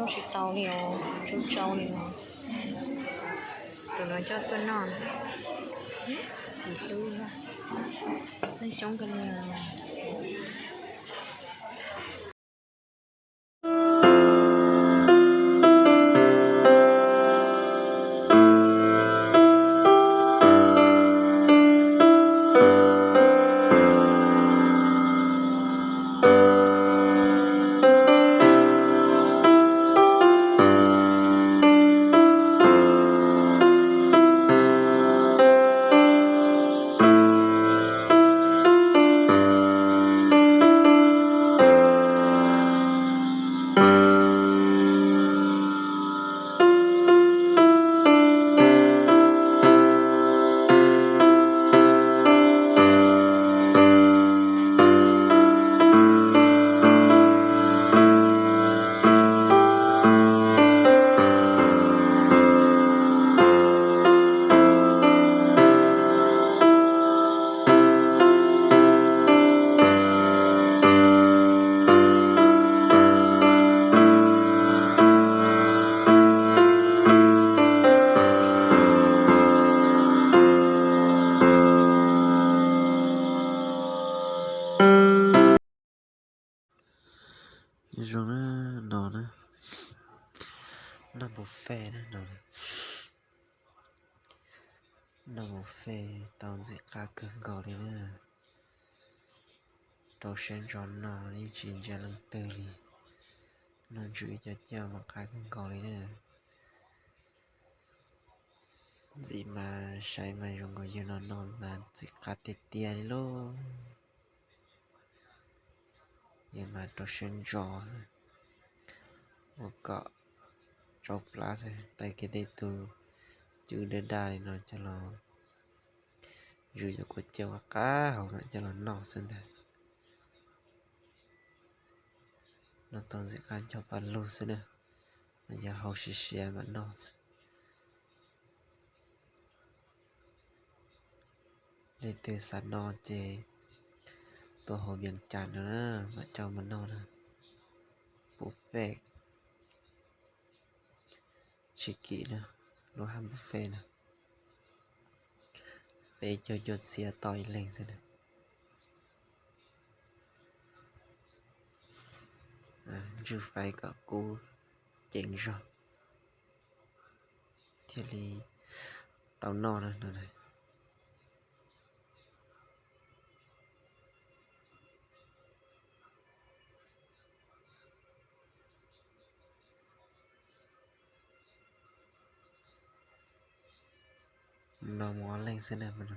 Tsis tau li os, tsau tsau li os. Tus no coj tuaj noj, txiv hlub, neeg coob kawg li. Zoo na, no na, noj buffet na no. Noj buffet tau ntxim qab kawg nkaus li na. Rau siab ntso noj yeej tsis ntsia leej twg li. Noj ntsws ib co coj mas qab kawg nkaus li na. Ntxim mas saib mas zoo nkaus yawg no noj mas ntxim qab tiag tiag li lauj. Yawg mas rau siab ntso, ua kom tsau plab xwb, tag kis tej tug cwb daj daj li no coj los, ntsws yuav kua cawv qab qab hauv mam coj los noj xwb ntag. Noj tau ntxim qab ncho pa lug xwb na, mas yog hau siav siav mam noj xwb. Leej twg xav noj ces tuaj hauv Vias Cas no na, mam coj mus noj na. Buffet tsis kim na, lub hab buffet na, peb caug cuaj txhiab tau ib leeg xwb na. Ntswj faib kom kub ceev zog thiaj li tau noj na no. No mus ob leeg xwb na.